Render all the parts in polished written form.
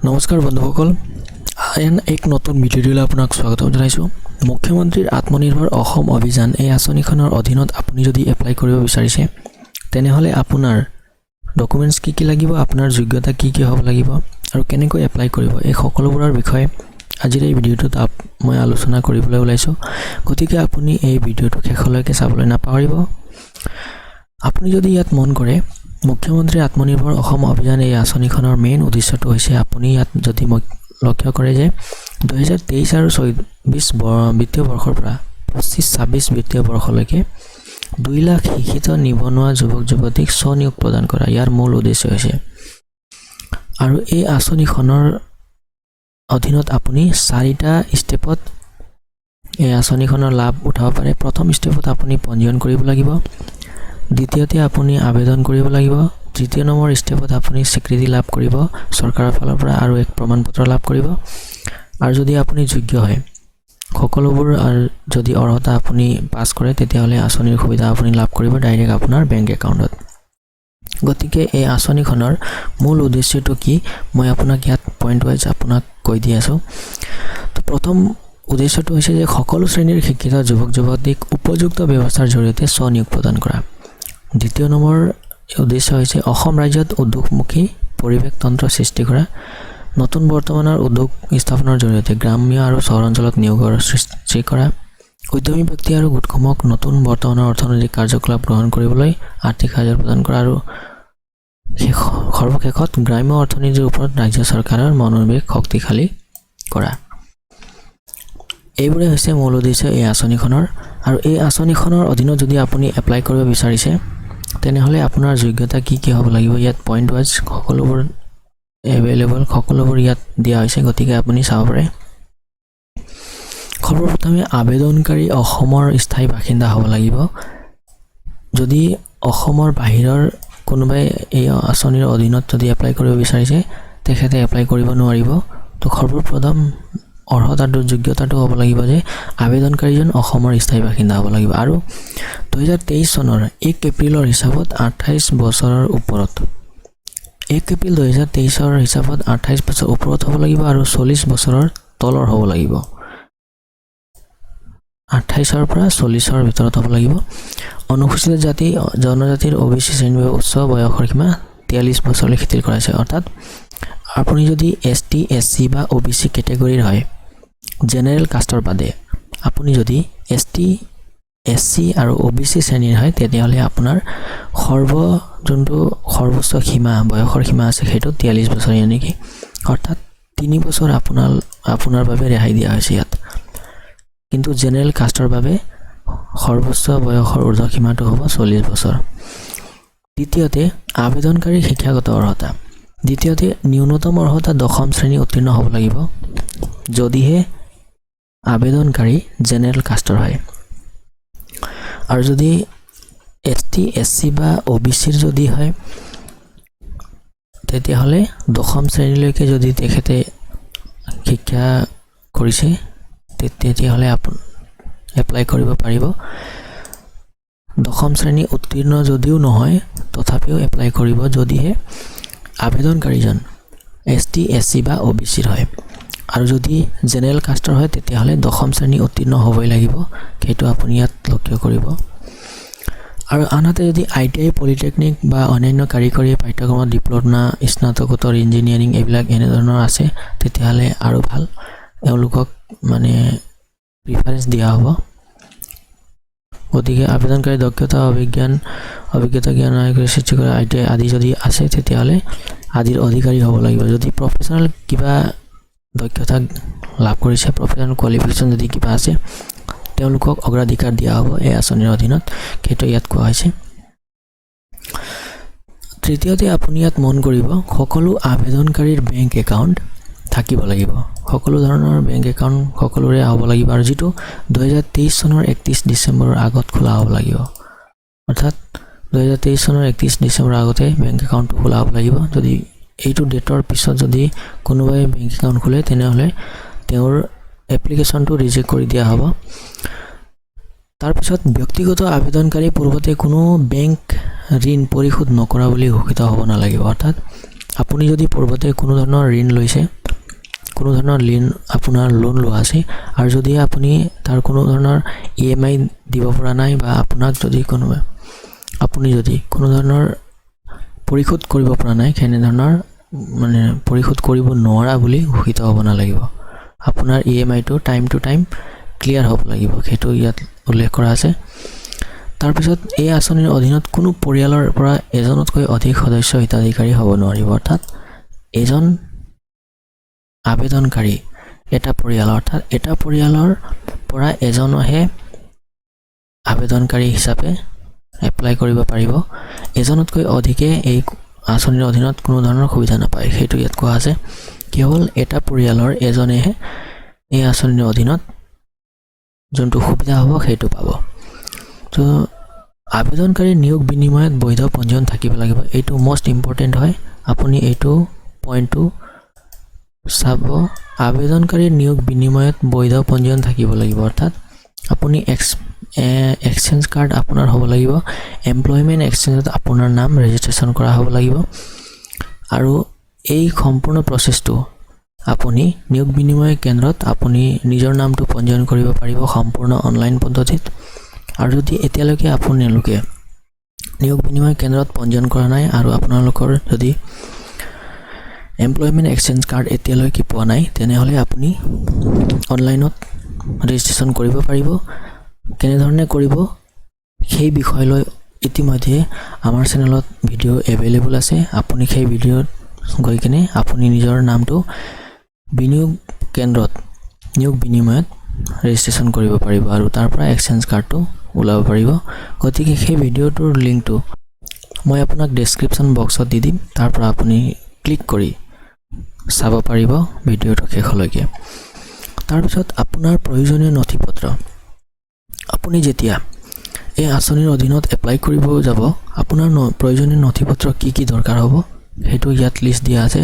নমস্কাৰ বন্ধুসকল, আন এক নতুন ভিডিঅ'লৈ আপোনাক স্বাগতম জনাইছোঁ। মুখ্যমন্ত্ৰীৰ আত্মনিৰ্ভৰ অসম অভিযান, এই আঁচনিখনৰ অধীনত আপুনি যদি এপ্লাই কৰিব বিচাৰিছে, তেনেহ'লে আপোনাৰ ডকুমেণ্টছ কি কি লাগিব, আপোনাৰ যোগ্যতা কি কি হ'ব লাগিব আৰু কেনেকৈ এপ্লাই কৰিব, এই সকলোবোৰৰ বিষয়ে আজিৰ এই ভিডিঅ'টোত মই আলোচনা কৰিবলৈ ওলাইছোঁ। গতিকে আপুনি এই ভিডিঅ'টো শেষলৈকে চাবলৈ নাপাহৰিব। আপুনি যদি ইয়াত মন কৰে, মুখ্যমন্ত্ৰী আত্মনিৰ্ভৰ অসম অভিযান, এই আঁচনিখনৰ মেইন উদ্দেশ্যটো হৈছে, আপুনি ইয়াত যদি মই লক্ষ্য কৰে যে 2023 আৰু 24 বিত্তীয় বৰ্ষৰ পৰা 25-26 বিত্তীয় বৰ্ষলৈকে 2 লাখ শিক্ষিত নিবনুৱা যুৱক যুৱতীক স্বনিয়োগ প্ৰদান কৰা ইয়াৰ মূল উদ্দেশ্য হৈছে। আৰু এই আঁচনিখনৰ অধীনত আপুনি চাৰিটা ষ্টেপত এই আঁচনিখনৰ লাভ উঠাব পাৰে। প্ৰথম ষ্টেপত আপুনি পঞ্জীয়ন কৰিব লাগিব, দ্বিতীয়তে আপুনি আবেদন কৰিব লাগিব, তৃতীয় নম্বৰ ষ্টেপত আপুনি স্বীকৃতি লাভ কৰিব চৰকাৰৰ ফালৰ পৰা আৰু এক প্ৰমাণপত্ৰ লাভ কৰিব আৰু যদি আপুনি যোগ্য হয় সকলোবোৰ আৰু যদি অৰ্হতা আপুনি পাছ কৰে, তেতিয়াহ'লে আঁচনিৰ সুবিধা আপুনি লাভ কৰিব ডাইৰেক্ট আপোনাৰ বেংক একাউণ্টত। গতিকে এই আঁচনিখনৰ মূল উদ্দেশ্যটো কি, মই আপোনাক ইয়াত পইণ্ট ৱাইজ আপোনাক কৈ দি আছোঁ। তো প্ৰথম উদ্দেশ্যটো হৈছে যে সকলো শ্ৰেণীৰ শিক্ষিত যুৱক যুৱতীক উপযুক্ত ব্যৱস্থাৰ জৰিয়তে স্বনিয়োগ প্ৰদান কৰা। দ্বিতীয় নম্বৰ উদ্দেশ্য হৈছে অসম ৰাজ্যত উদ্যোগমুখী পৰিৱেশ তন্ত্ৰ সৃষ্টি কৰা, নতুন বৰ্তমানৰ উদ্যোগ স্থাপনৰ জৰিয়তে গ্ৰাম্য আৰু চহৰ অঞ্চলত নিয়োগৰ সৃষ্টি কৰা, উদ্যমী ব্যক্তি আৰু গোটসমূহক নতুন বৰ্তমানৰ অৰ্থনৈতিক কাৰ্যকলাপ গ্ৰহণ কৰিবলৈ আৰ্থিক সাহায্য প্ৰদান কৰা আৰু সৰ্বশেষত গ্ৰাম্য অৰ্থনীতিৰ ওপৰত ৰাজ্য চৰকাৰৰ মনোনিৱেশ শক্তিশালী কৰা। এইবোৰেই হৈছে মূল উদ্দেশ্য এই আঁচনিখনৰ। আৰু এই আঁচনিখনৰ অধীনত যদি আপুনি এপ্লাই কৰিব বিচাৰিছে, তেনেহ'লে আপোনাৰ যোগ্যতা কি কি হ'ব লাগিব, ইয়াত পইণ্ট ৱাইজ সকলোবোৰ এভেইলেবল, সকলোবোৰ ইয়াত দিয়া হৈছে। গতিকে আপুনি চাব পাৰে। সৰ্বপ্ৰথমে আবেদনকাৰী অসমৰ স্থায়ী বাসিন্দা হ'ব লাগিব। যদি অসমৰ বাহিৰৰ কোনোবাই এই আঁচনিৰ অধীনত যদি এপ্লাই কৰিব বিচাৰিছে, তেখেতে এপ্লাই কৰিব নোৱাৰিব। তো সৰ্বপ্ৰথম অৰ্হতাটো, যোগ্যতাটো হ'ব লাগিব যে আবেদনকাৰীজন অসমৰ স্থায়ী বাসিন্দা হ'ব লাগিব আৰু 2023 চনৰ 1 এপ্ৰিলৰ হিচাপত 28 বছৰৰ ওপৰত, 1 এপ্ৰিল 2023ৰ হিচাপত 28 বছৰ ওপৰত হ'ব লাগিব আৰু 40 বছৰৰ তলৰ হ'ব লাগিব। 28ৰ পৰা 40ৰ ভিতৰত হ'ব লাগিব। অনুসূচিত জাতি জনজাতিৰ অ' বি চি শ্ৰেণীৰ বাবে উচ্চ বয়সৰ সীমা 43 বছৰলৈ শিথিল কৰা হৈছে। অৰ্থাৎ আপুনি যদি এছ টি, এছ চি বা অ' বি চি কেটেগৰীৰ হয়, জেনেৰেল কাষ্টৰ বাদে আপুনি যদি এছ টি, এছ চি আৰু অ' বি চি শ্ৰেণীৰ হয়, তেতিয়াহ'লে আপোনাৰ যোনটো সৰ্বোচ্চ সীমা, বয়সৰ সীমা আছে, সেইটো 43 বছৰ নেকি, অৰ্থাৎ 3 বছৰ আপোনাৰ আপোনাৰ বাবে ৰেহাই দিয়া হৈছে ইয়াত। কিন্তু জেনেৰেল কাষ্টৰ বাবে সৰ্বোচ্চ বয়সৰ ঊৰ্ধ সীমাটো হ'ব 40 বছৰ। দ্বিতীয়তে, আবেদনকাৰীৰ শিক্ষাগত অৰ্হতা। দ্বিতীয়তে, ন্যূনতম অৰ্হতা দশম শ্ৰেণী উত্তীৰ্ণ হ'ব লাগিব, যদিহে আবেদনকাৰী জেনেৰেল কাষ্টৰ হয়। আৰু যদি এছ টি, এছ চি বা অ' বি চিৰ যদি হয়, তেতিয়াহ'লে দশম শ্ৰেণীলৈকে যদি তেখেতে শিক্ষা কৰিছে, তেতিয়াহ'লে এপ্লাই কৰিব পাৰিব। দশম শ্ৰেণী উত্তীৰ্ণ যদিও নহয়, তথাপিও এপ্লাই কৰিব, যদিহে আবেদনকাৰীজন এছ টি, এছ চি বা অ' বি চিৰ হয়। আৰু যদি জেনেৰেল কাষ্টৰ হয়, তেতিয়াহ'লে দশম শ্ৰেণী উত্তীৰ্ণ হ'বই লাগিব, সেইটো আপুনি ইয়াত লক্ষ্য কৰিব। আৰু আনহাতে যদি আই.টি.আই, পলিটেকনিক বা অন্যান্য কাৰিকৰী পাঠ্যক্ৰমত ডিপ্ল'মা, স্নাতকোত্তৰ, ইঞ্জিনিয়াৰিং এইবিলাক এনেধৰণৰ আছে, তেতিয়াহ'লে আৰু ভাল, এওঁলোকক মানে প্ৰিফাৰেঞ্চ দিয়া হ'ব। গতিকে আবেদনকাৰী দক্ষতা, অভিজ্ঞতা, জ্ঞান সৃষ্টি কৰা আই.টি.আই আদি যদি আছে, তেতিয়াহ'লে আদিৰ অধিকাৰী হ'ব লাগিব। যদি প্ৰফেচনেল কিবা দক্ষতা লাভ কৰিছে, প্ৰফেচনেল কোৱালিফিকেশ্যন যদি কিবা আছে, তেওঁলোকক অগ্ৰাধিকাৰ দিয়া হ'ব এই আঁচনিৰ অধীনত, সেইটো ইয়াত কোৱা হৈছে। তৃতীয়তে, আপুনি ইয়াত মন কৰিব, সকলো আবেদনকাৰীৰ বেংক একাউণ্ট থাকিব লাগিব। সকলো ধৰণৰ বেংক একাউণ্ট সকলোৰে হ'ব লাগিব আৰু যিটো 2023 চনৰ 31 ডিচেম্বৰৰ আগত খোলা হ'ব লাগিব। অৰ্থাৎ 2023 চনৰ 31 ডিচেম্বৰৰ আগতে বেংক একাউণ্টটো খোলা হ'ব লাগিব। যদি এইটো ডেটৰ পিছত যদি কোনোবাই বেংক একাউণ্ট খোলে, তেনেহ'লে তেওঁৰ এপ্লিকেশ্যনটো ৰিজেক্ট কৰি দিয়া হ'ব। তাৰপিছত ব্যক্তিগত আবেদনকাৰী পূৰ্বতে কোনো বেংক ঋণ পৰিশোধ নকৰা বুলি ঘোষিত হ'ব নালাগিব। অৰ্থাৎ আপুনি যদি পূৰ্বতে কোনো ধৰণৰ ঋণ লৈছে, কোনো ধৰণৰ ঋণ আপোনাৰ লোন লোৱা আছে আৰু যদি আপুনি তাৰ কোনো ধৰণৰ ইএমআই দিব পৰা নাই বা আপোনাক যদি কোনোবা আপুনি যদি কোনো ধৰণৰ পৰিশোধ কৰিব পৰা নাই, সেনেধৰণৰ মানে পৰিশোধ কৰিব নোৱাৰা বুলি ঘোষিত হ'ব নালাগিব। আপোনাৰ ইএমআইটো টাইম টু টাইম ক্লিয়াৰ হ'ব লাগিব, সেইটো ইয়াত উল্লেখ কৰা আছে। তাৰপিছত এই আঁচনিৰ অধীনত কোনো পৰিয়ালৰ পৰা এজনতকৈ অধিক সদস্য হিতাধিকাৰী হ'ব নোৱাৰিব। অৰ্থাৎ এজন আবেদনকাৰী এটা পৰিয়াল, অৰ্থাৎ এটা পৰিয়ালৰ পৰা এজনহে আবেদনকাৰী হিচাপে এপ্লাই কৰিব পাৰিব। এজনতকৈ অধিকে এই আঁচনিৰ অধীনত কোনো ধৰণৰ সুবিধা নাপায়, সেইটো ইয়াত কোৱা আছে। কেৱল এটা পৰিয়ালৰ এজনেহে এই আঁচনিৰ অধীনত যোনটো সুবিধা হ'ব, সেইটো পাব। তো আবেদনকাৰীৰ নিয়োগ বিনিময়ত বৈধ পঞ্জীয়ন থাকিব লাগিব। এইটো মষ্ট ইম্পৰ্টেণ্ট হয়, আপুনি এইটো পইণ্টটো চাব। আবেদনকাৰীৰ নিয়োগ বিনিময়ত বৈধ পঞ্জীয়ন থাকিব লাগিব, অৰ্থাৎ আপুনি এক্সচেঞ্জ কাৰ্ড আপোনাৰ হ'ব লাগিব, এমপ্লয়মেণ্ট এক্সচেঞ্জত আপোনাৰ নাম ৰেজিষ্ট্ৰেশ্যন কৰা হ'ব লাগিব আৰু এই সম্পূৰ্ণ প্ৰচেছটো আপুনি নিয়োগ বিনিময় কেন্দ্ৰত আপুনি নিজৰ নামটো পঞ্জীয়ন কৰিব পাৰিব সম্পূৰ্ণ অনলাইন পদ্ধতিত। আৰু যদি এতিয়ালৈকে আপোনালোকে নিয়োগ বিনিময় কেন্দ্ৰত পঞ্জীয়ন কৰা নাই আৰু আপোনালোকৰ যদি এমপ্লয়মেণ্ট এক্সচেঞ্জ কাৰ্ড এতিয়ালৈকে পোৱা নাই, তেনেহ'লে আপুনি অনলাইনত ৰেজিষ্ট্ৰেশ্যন কৰিব পাৰিব। কেনেধৰণে কৰিব, সেই বিষয়লৈ ইতিমধ্যে আমাৰ চেনেলত ভিডিঅ' এভেইলেবল আছে। আপুনি সেই ভিডিঅ'ত গৈ কিনে আপুনি নিজৰ নামটো বিনিয়োগ কেন্দ্ৰত নিয়োগ বিনিময়ত ৰেজিষ্ট্ৰেশ্যন কৰিব পাৰিব আৰু তাৰ পৰা এক্সচেঞ্জ কাৰ্ডটো ওলাব পাৰিব। গতিকে সেই ভিডিঅ'টোৰ লিংকটো মই আপোনাক ডেছক্ৰিপশ্যন বক্সত দি দিম। তাৰ পৰা আপুনি ক্লিক কৰি চাব পাৰিব ভিডিঅ'টো শেষলৈকে। তাৰপিছত আপোনাৰ প্ৰয়োজনীয় নথি পত্ৰ। আপুনি যেতিয়া এই আঁচনিৰ অধীনত এপ্লাই কৰিব যাব, আপোনাৰ প্ৰয়োজনীয় নথি পত্ৰ কি কি দৰকাৰ হ'ব, সেইটো ইয়াত লিষ্ট দিয়া আছে।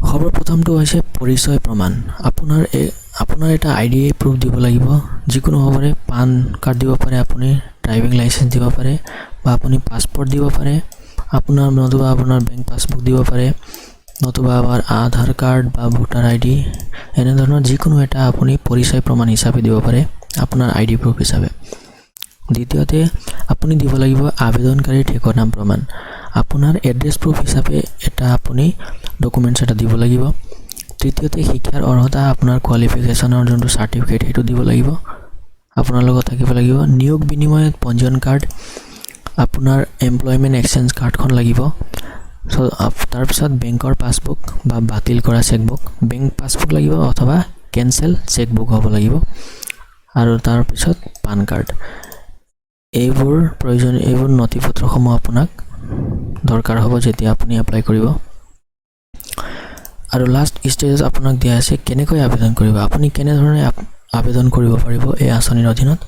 সৰ্বপ্ৰথমটো হৈছে পৰিচয় প্ৰমাণ। আপোনাৰ এটা আইডি প্ৰুফ দিব লাগিব, যিকোনো হ'ব পাৰে। পান কাৰ্ড দিব পাৰে আপুনি, ড্ৰাইভিং লাইচেঞ্চ দিব পাৰে বা আপুনি পাছপৰ্ট দিব পাৰে আপোনাৰ, নতুবা আপোনাৰ বেংক পাছবুক দিব পাৰে, নতুবা আমাৰ আধাৰ কাৰ্ড বা ভোটাৰ আইডি, এনেধৰণৰ যিকোনো এটা আপুনি পৰিচয় প্ৰমাণ হিচাপে দিব পাৰে আপোনাৰ আইডি প্ৰুফ হিচাপে। দ্বিতীয়তে আপুনি দিব লাগিব আবেদনকাৰীৰ ঠিকনা প্ৰমাণ। আপোনাৰ এড্ৰেছ প্ৰুফ হিচাপে এটা আপুনি ডকুমেণ্টছ এটা দিব লাগিব। তৃতীয়তে শিক্ষাৰ অৰ্হতা, আপোনাৰ কোৱালিফিকেশ্যনৰ যোনটো চাৰ্টিফিকেট, সেইটো দিব লাগিব, আপোনাৰ লগত থাকিব লাগিব। নিয়োগ বিনিময়ত পঞ্জীয়ন কাৰ্ড, আপোনাৰ এমপ্লয়মেণ্ট এক্সচেঞ্জ কাৰ্ডখন লাগিব। চ' তাৰপিছত বেংকৰ পাছবুক বা বাতিল কৰা চেকবুক, বেংক পাছবুক লাগিব অথবা কেঞ্চেল চেকবুক হ'ব লাগিব আৰু তাৰপিছত পান কাৰ্ড। এইবোৰ প্ৰয়োজন, এইবোৰ নথি পত্ৰসমূহ আপোনাক দৰকাৰ হ'ব যেতিয়া আপুনি এপ্লাই কৰিব। আৰু লাষ্ট ষ্টেজত আপোনাক দিয়া আছে কেনেকৈ আবেদন কৰিব, আপুনি কেনেধৰণে আবেদন কৰিব পাৰিব এই আঁচনিৰ অধীনত।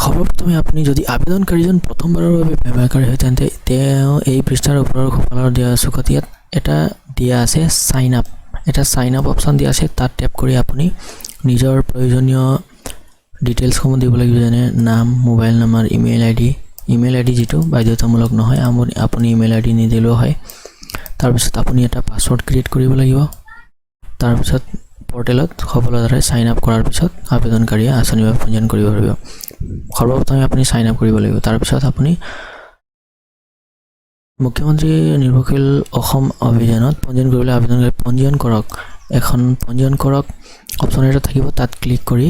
সৰ্বপ্ৰথমে আপুনি যদি আবেদনকাৰীজন প্ৰথমবাৰৰ বাবে ব্যৱহাৰকাৰী হয়, তেন্তে তেওঁ এই পৃষ্ঠাৰ ওপৰৰ সোঁফালৰ দিয়া চুকত ইয়াত এটা দিয়া আছে চাইন আপ, এটা চাইন আপ অপশ্যন দিয়া আছে। তাত টেপ কৰি আপুনি নিজৰ প্ৰয়োজনীয় ডিটেইলছসমূহ দিব লাগিব, যেনে নাম, mobile number, email ID. Email ID যিটো বাধ্যতামূলক নহয়, আপুনি ইমেইল আইডি নিদিলেও হয়। তাৰপিছত আপুনি এটা পাছৱৰ্ড ক্ৰিয়েট কৰিব লাগিব। তাৰপিছত পৰ্টেলত সফলতাৰে চাইন আপ কৰাৰ পিছত আবেদনকাৰীয়ে আঁচনিৰ বাবে পঞ্জীয়ন কৰিব পাৰিব। সৰ্বপ্ৰথমে আপুনি চাইন আপ কৰিব লাগিব। তাৰপিছত আপুনি মুখ্যমন্ত্ৰী নিৰ্ভৰশীল অসম অভিযানত পঞ্জীয়ন কৰিবলৈ আবেদনকাৰী পঞ্জীয়ন কৰক, এখন পঞ্জীয়ন কৰক অপশ্যন এটা থাকিব। তাত ক্লিক কৰি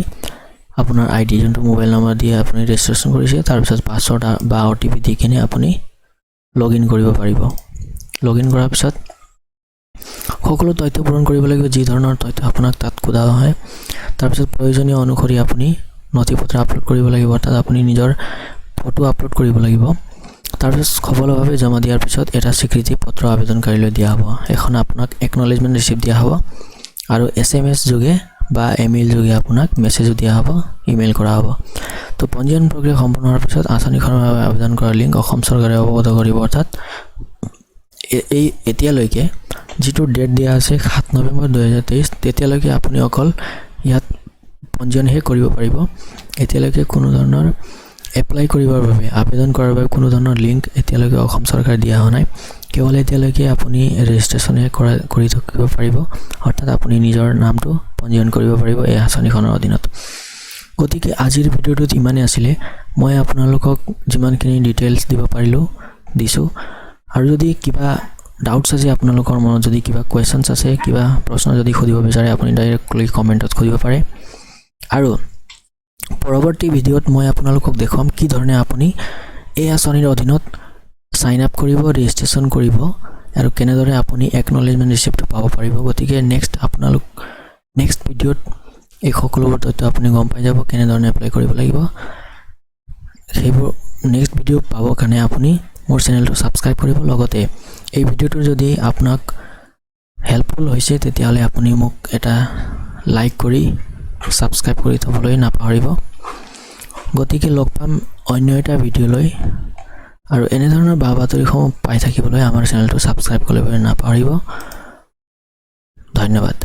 আপোনাৰ আইডি, যোনটো মোবাইল নম্বৰ দিয়ে আপুনি ৰেজিষ্ট্ৰেশ্যন কৰিছে, তাৰপিছত পাছৱৰ্ড বা অ'টিপি দি কিনে আপুনি লগ ইন কৰিব পাৰিব। লগ ইন কৰাৰ পিছত সকলো তথ্য পূৰণ কৰিব লাগিব, যি ধৰণৰ তথ্য আপোনাক তাত সোধা হয়। তাৰপিছত প্ৰয়োজনীয় অনুসৰি আপুনি নথি পত্ৰ আপলোড কৰিব লাগিব, অৰ্থাৎ আপুনি নিজৰ ফটো আপলোড কৰিব লাগিব। তাৰপিছত সফলভাৱে জমা দিয়াৰ পিছত এটা স্বীকৃতি পত্ৰ আবেদনকাৰীলৈ দিয়া হ'ব। এখন আপোনাক একনলেজমেণ্ট ৰিচিপ্ট দিয়া হ'ব আৰু এছএমএছ যোগে বা ইমেইল যোগে আপোনাক মেছেজো দিয়া হ'ব, ইমেইল কৰা হ'ব। তো পঞ্জীয়ন প্ৰক্ৰিয়া সম্পূৰ্ণ হোৱাৰ পিছত আঁচনিখনৰ বাবে আবেদন কৰাৰ লিংক অসম চৰকাৰে অৱগত কৰিব। অৰ্থাৎ এই এতিয়ালৈকে যিটো ডেট দিয়া আছে 7 নৱেম্বৰ 2023, তেতিয়ালৈকে আপুনি অকল ইয়াত পঞ্জীয়নহে কৰিব পাৰিব। এতিয়ালৈকে কোনো ধৰণৰ এপ্লাই কৰিবৰ বাবে, আবেদন কৰাৰ বাবে কোনো ধৰণৰ লিংক এতিয়ালৈকে অসম চৰকাৰে দিয়া হোৱা নাই। কেৱল এতিয়ালৈকে আপুনি ৰেজিষ্ট্ৰেশ্যনহে কৰি থাকিব পাৰিব, অৰ্থাৎ আপুনি নিজৰ নামটো পঞ্জীয়ন কৰিব পাৰিব এই আঁচনিখনৰ অধীনত। গতিকে আজিৰ ভিডিঅ'টোত ইমানেই আছিলে। মই আপোনালোকক যিমানখিনি ডিটেইলছ দিব পাৰিলোঁ দিছোঁ। আৰু যদি কিবা ডাউটছ আছে আপোনালোকৰ মনত, যদি কিবা কুৱেশ্যনছ আছে, কিবা প্ৰশ্ন যদি সুধিব বিচাৰে, আপুনি ডাইৰেক্টলি কমেণ্টত সুধিব পাৰে। আৰু পৰৱৰ্তী ভিডিঅ'ত মই আপোনালোকক দেখুৱাম কি ধৰণে আপুনি এই আঁচনিৰ অধীনত ছাইন আপ কৰিব, ৰেজিষ্ট্ৰেশ্যন কৰিব আৰু কেনেদৰে আপুনি একনলেজমেণ্ট ৰিচিপ্টটো পাব পাৰিব। গতিকে নেক্সট ভিডিঅ'ত এই সকলোবোৰ তথ্য আপুনি গম পাই যাব, কেনেধৰণে এপ্লাই কৰিব লাগিব সেইবোৰ। নেক্সট ভিডিঅ' পাবৰ কাৰণে আপুনি মোৰ চেনেলটো ছাবস্ক্ৰাইব কৰিব। লগতে এই ভিডিঅ'টো যদি আপোনাক হেল্পফুল হৈছে, তেতিয়াহ'লে আপুনি মোক এটা লাইক কৰি ছাবস্ক্ৰাইব কৰি থ'বলৈ নাপাহৰিব। গতিকে লগ পাম অন্য এটা ভিডিঅ'লৈ। আৰু এনেধৰণৰ বা বাতৰিসমূহ পাই থাকিবলৈ আমাৰ চেনেলটো ছাবস্ক্ৰাইব কৰিবলৈ নাপাহৰিব। ধন্যবাদ।